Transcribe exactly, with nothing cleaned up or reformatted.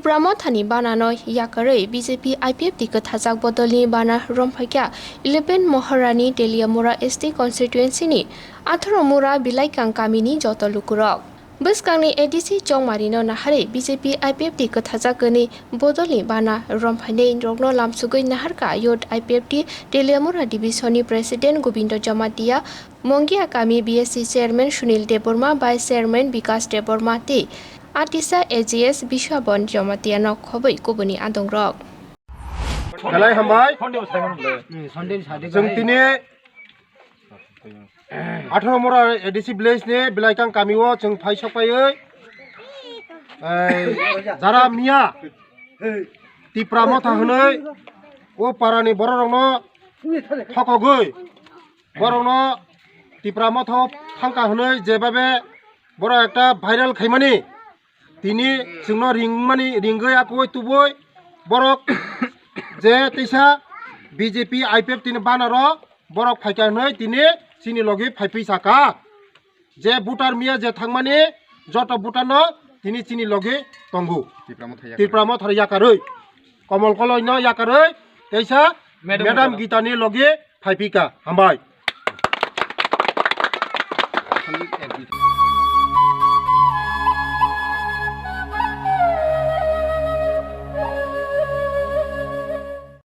Tipra Mothani banano yakarwi B J P I P F T kwthajak bodolni bana romphaikha eleven Moharani Teliamura S T constituency ni atharo Mura Bilaikang kamini joto lukurok. Bwskangni A D C Chongmarino naharwi B J P I P F T kwthajak kwnwi bodolni bana romphainai rokno lamsugwi naharkha Youth I P F T Teliamura Division ni President Gobindo Jamatia, Mongia kami B S C Chairman Sunil Debbarma, Vice Chairman Bikas Debbarma tei Atisa A G S Biswabon Jamatia no khobwi kubuni adongrok. Belai hambai. Chwng tini atharo Mora A D C village ni Bilaikang kami o chwng phai sok paiwi, ei, jara miya Tipra Motha hwnwi o para ni borok rok no thokogwi borok no Tipra Motha o thangkha hwnwi je babe borok ekta viral khaimani tini chwngno ringmani ringwi akoi tubui borok je teisa B J P I P F T ni banaro borok phaikha hwnwi tini chini logi phaipi saka. Je voter miya je thangmani joto voter no tini chini logi tongo. Tipra Motha yakarwi. Tipra Motha yakarwi. Komol Koloi no yakarwi teisa Madam Madam Gita. Gita ni logi phaipika. Hambai.